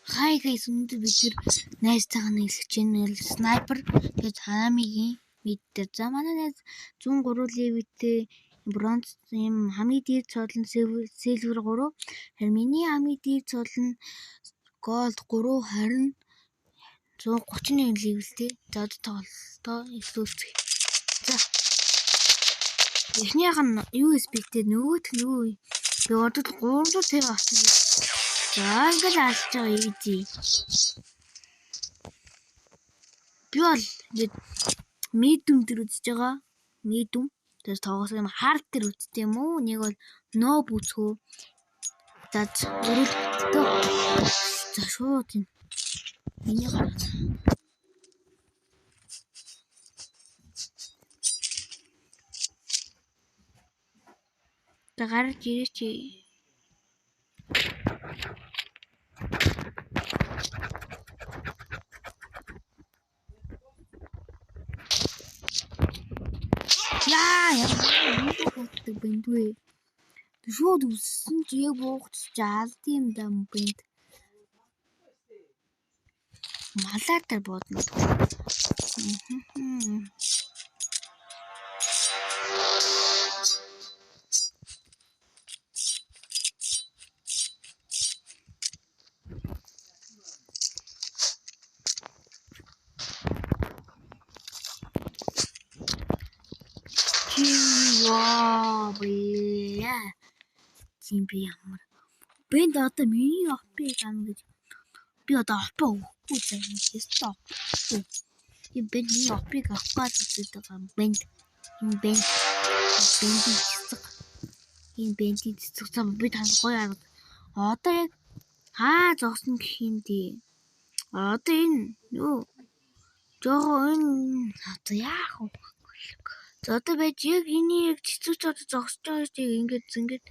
Hi guys, өнөөдөр бид нэр найзтайгаа нэрлэж байна. Снайпер тэгээд Ханамигийн mid дээр. За манай найз 103 level-тэй бронз юм хамгийн дээд цол нь silver 3. Харин миний хамгийн дээд цол нь gold 3 харин 131 level-тэй. За одоо тоглолтоо эхлүүлцгээе. За эхнийх нь USB-тэй, нөгөөх нь юу вэ? Би бодод 350 авсан. За ингээл алж байгаа easy. Би бол ингээд medium дээр үзэж байгаа. Medium. Тэр тоглосон юм hard дээр үздэг юм уу? Нэг бол noob үзхүү. За өрөөлөлтөө. За шууд энэ. Миний гараад. За гарч ирээч. Яа ямар боддог бэнд вэ? Шууд үссэн чи яг буугч чи алд юм да бэнд. Малаар дээр буудна. Яа бля. Тийм би ямар. Бэнд одоо миний OP-г ам гэж. Би одоо OP өгөхгүй заа. Ёстой OP. Би бэнд миний OP-г авах гэж үздэг байгаа юм. Бэнд. Энэ бэнд. Бэндийн цэцэг. Энэ бэндийн цэцэг зам би танд гоё арга. Одоо яг хаа зогсон гэх юм дээ. Одоо энэ юу? Жохоо энэ одоо яах вэ? За одоо байж яг энэ яг цэцэгч одоо зогсож байгаа шүү дээ. Ингээд ингээд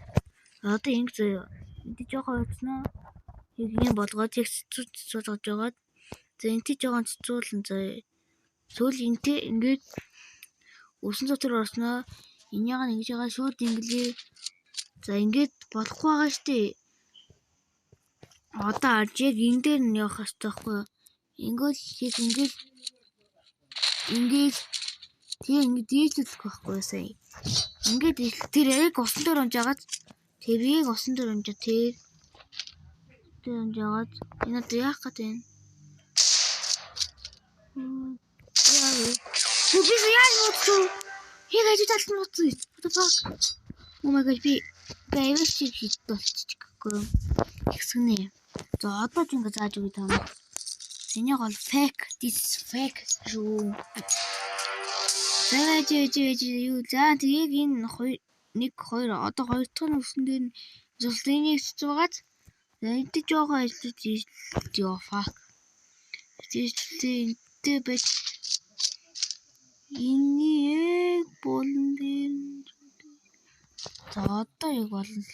одоо ингэ заяа. Энд жоохон уцнаа. Яг ийм болгоод яг цэцүүч болгож байгаад за энтэй жоохон цэцүүлэн заяа. Сүүл энтэй ингээд өсөн дотор орсноо. Энийг нь ингэж байгаа шууд инглээ. За ингээд болохгүй байгаа шүү дээ. Одоо арж яг энэ дээр нь явах хэрэгтэй байхгүй юу? Ингээл яг ингээд ингээд тэгээ ингээд дээшлүүлэх байхгүй сая. Ингээд тэр яг усан дээр унж агаад тэр яг усан дээр унжаа тэр дээр унж агаад энэ одоо яах гээд байна? Яа вэ? Би яаж муудсан? Яг ажил талд муудсан. What the fuck? Oh my god би аюул шиг хийж болчихгүй юм. Ихсгэнэ. За одоо ч ингэ зааж өгье таа. Энийг бол fake, this is fake шүү. За жи юу за тэгээд энэ 1 2 одоо хоёр дахь нь өсөн дээр нь зултынийг цэцэж байгаад за энтэй жоохон ажиллаж ёо fuck. Тэгээд энтэй байж энэ яг болон дээр за одоо яг болно л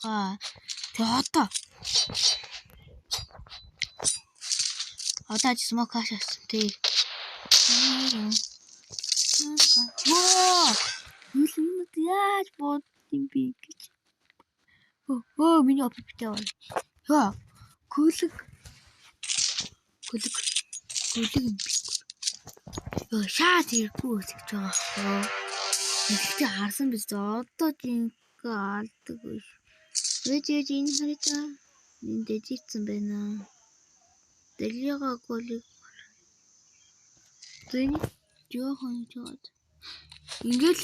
ха. Тэг одоо аж smoke хашаасан тий. Йоо! Юу яаж бод юм бэ гэж. Өө миний OP-тэй байна. Йоо. Көлөг. Көлөг. Көлөг юм би. Йоо, шаад ирэхгүй гэж байгаа хөө. Гэхдээ харсан биз дээ. Одоо жинхэнэ алдаг биш. Ээж ээж энэ хараа. Энэ дэжицсэн байна. Дэлига голыг. Зэний жоохон жоод. Ингээл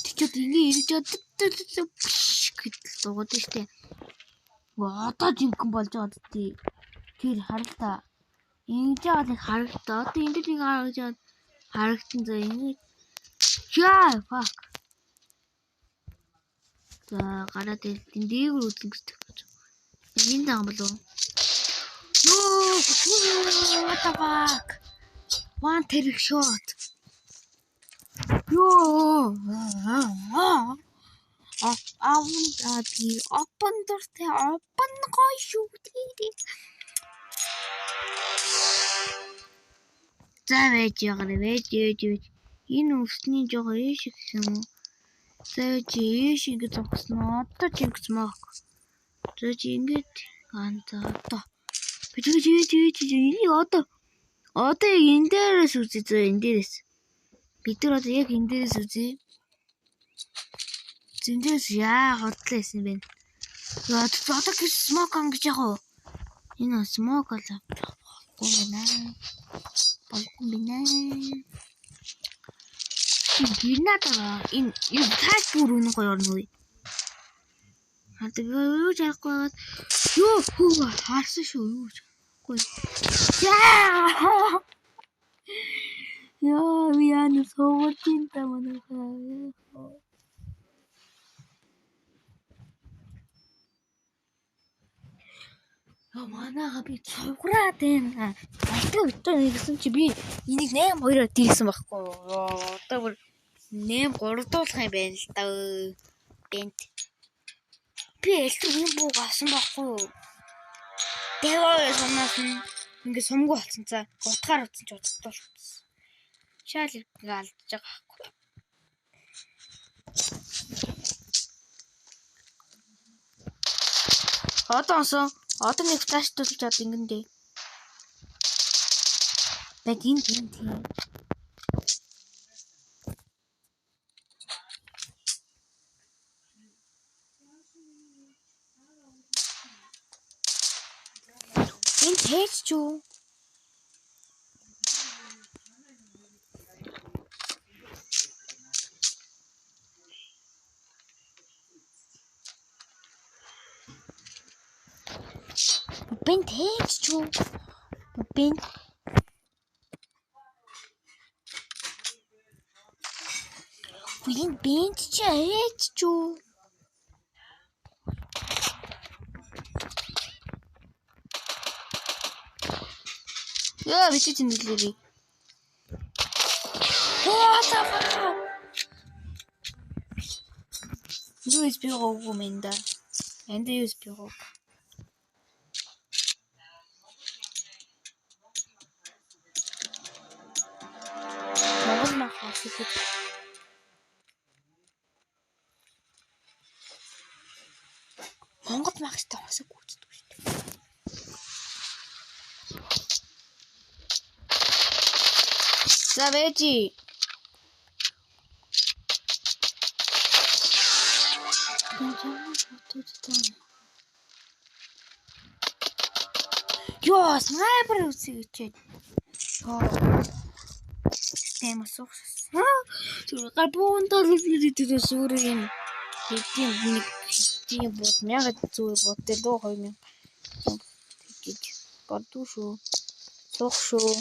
тэгчээд ингээ ирж гэдэл дуугаад штэ. Одоо жинхэнэ болж байгаа тий. Тэр харалтаа. Ингэж байгаа нэг харагдаа. Одоо энэ дэр ингээ харагдаад харагдан за ингэ. Яа fuck. За гараад ирэл дээгүүр үзэн гэсэн гэж. Энэ даан болов. Йоо, what the fuck? One trick shot. Йоо. Аавн би open дуртай open гоё шүү дээ. За байж байгаа байж байж байж. Энэ өвсний жоохон ийш гэх юм уу? За байж ийш ингэ зогсно. Одоо жинкс мок. За чи ингэж ганц одоо. Би чи чи чи энийг одоо яг энэ дээрээс үзье зөө, энэ дээрээс. Бид нар одоо яг энэ дээрээс үзье. Зэндээс яа худлаа исэн бэ? Яа одоо гэж smoke ам гэж яг уу. Энэ smoke бол болохгүй юм байна. Болохгүй юм байна. Гранат энэ юу тааш бүр үнэн гоё орно уу? А тэгээ юу жарахгүй байгаад юу хүү харсан шүү юу ч. Яа. Яа би яа суугын та манайхаа. Яа манайха би цуграад байна. Алтга битүү нэгсэн чи би энийг 8-2-оор дийсэн байхгүй юу? Одоо бүр 8-3 дуулах юм байна л да. Бэнт. Би элтэр юм бууг авсан байхгүй юу? Дэвээ сумнаас нь ингээ сумгүй болсон цаа. Утгаар утсан чи утгатай болчихсон. Шаал ингээ алдаж байгаа байхгүй. Одоо онсон. Одоо нэг флаш тулж чад ингэн дээ. Бэг энэ тийм тийм. Энэ тээж ч юу? Бэн тээж ч юу? Бэн Үгүй бэнт чи аваач ч юу? Яа би чи тэндэглээ би. What the fuck? USB гоогүй мэн да. Энд USB гоог. Монгол мах хасаад. Монгол мах ч хосог гүйцэтгэв шүү дээ. За вэжи. Йоо, снайпер үсэг ичээд. Йоо. Тэм асуух. Тэр габуун дол гэдэг өөр юм. Хэдийн нэг хэдийн бод 1100 бод дээр дөө 2000. Тэгэж боддуу шүү. Суух шүү.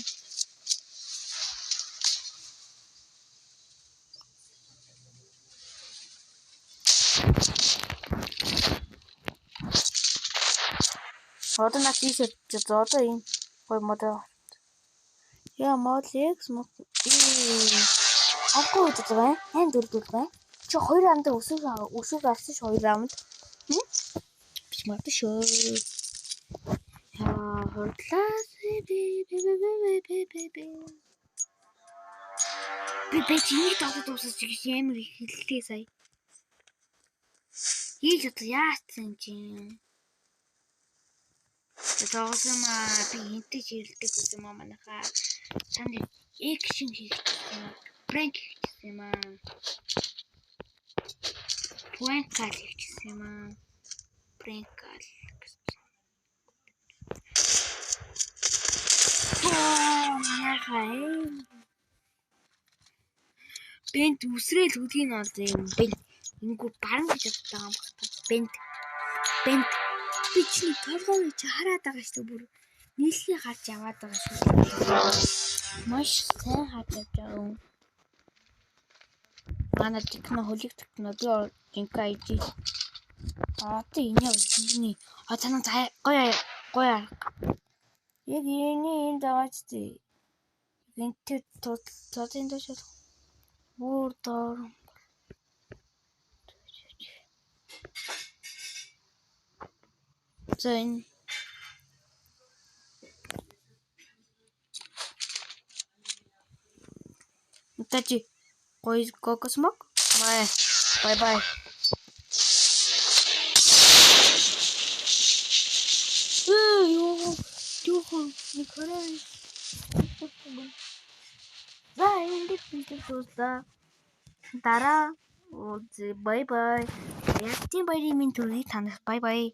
Одоо наад тийш очиж одоо энэ гоё модоо. Яа модел X мод. Аггүй үзэж байгаа. Айн дөрөв байна. Чи хоёр раунд өсөг авсан ш хоёр раунд. Бич магадгүй шүү. Яа хурдлаа би би би би би би. Би бэж энийг тоглож дуусаж гэж амар их хэллээ сая. Ийж одоо яатсан чинь. Тоглосон маа би энтэй чирлдэг гэсэн юм аа манайхаа. Чамд экшн хийчихсэн юм аа. Пранк хийчихсэн юм аа. Пранк хийчихсэн юм аа. Пранк гэсэн. Оо манайхаа. Бэнт үсрээл хөдгийг нь олсон юм. Бэнт ингүү баран гэж боддог юм байна. Бэнт. Бэнт би чиний толгойг чи хараад байгаа шүү дээ бүр нийлхий харж яваад байгаа шүү. Маш сайн харж явж байгаа юм. Манай техно хөлийг техно би жинка ижил. Одоо энэ энэ а цанаа гоё гоё. Яг энэ энд байгаа ч тий. Энтэй тод энэ доош бүр доор. За энэ Тачи гоё гокосмок. Бай. Бай бай. Юу. Жохон нэг 29. За, энэ бичлэг дууслаа. Дараа уулзъя. Bye bye. Ястын баярын минь төргийг танах. Bye bye.